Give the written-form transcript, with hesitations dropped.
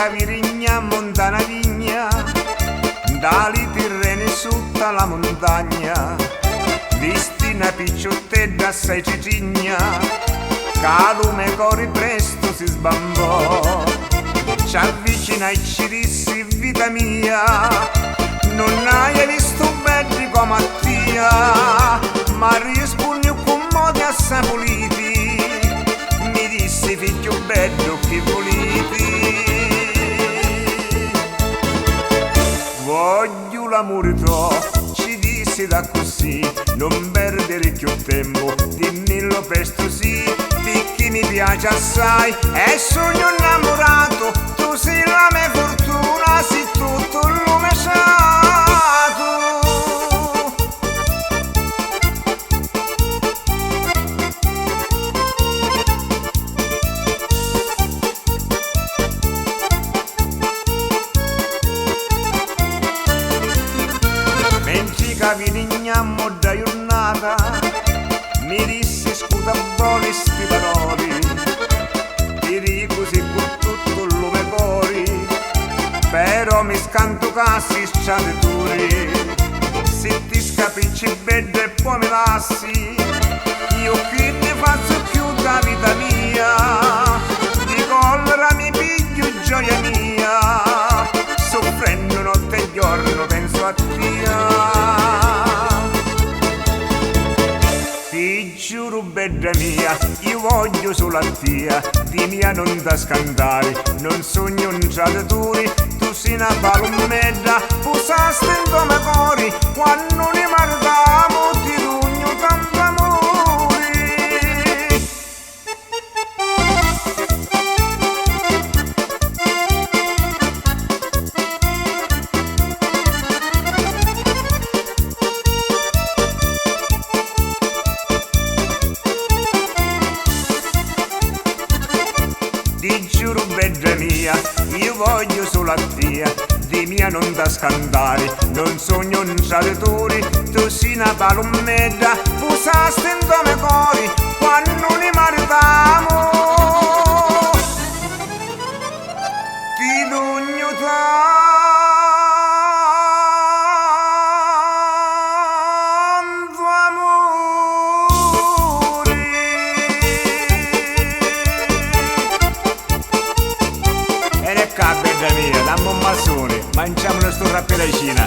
ca virignammo 'nta na vigna, 'nta li tirreni sutta la muntagna, visti na picciuttedda assai cicigna, ca lu me cori prestu si sbambò. Ci avvicinai e ci dissi, vita mia, nun haiu vistu beddi comu a tia, ma rispunniu cu modi assai puliti, mi dissi, figghiu beddu chi vuliti? Vogghiu l'amuri to, ci dissi d'accussì, nun perdiri cchiù tempu, dimmillu prestu sì, picchì mi piaci assai e sugnu 'nnamuratu, tu si la me furtuna, si tuttu lu me ciatu. Mentri ca vinignammu dda jurnata, mi dissi scuta boni sti paroli, ti dicu si cu tuttu lu me cori, però mi scantu ca si tradituri, si ti scapricci bedda e poi mi lassi, iu chi nni fazzu cchiù da vita mia, di collera mi pigghiu gioia mia, suffrennu notti e jornu pensu a tia. Ti giuru bedda mia, iu vogghiu sulu a tia, di mia nun ti scantari, nun sugnu un tradituri, tu si na palummedda, pusasti 'nto me cori, quannu ni maritamu ti dugnu tantu amuri. Ti giuru bedda mia, iu vogghiu sulu a tia, di mia nun ti scantari, nun sugnu un tradituri, tu si na palummedda, pusasti 'nto me cori, quannu ni maritamu ti dugnu tantu amuri. E ne ccà bedda mia, dammi un vasuni, manciamuni stu rappilacina.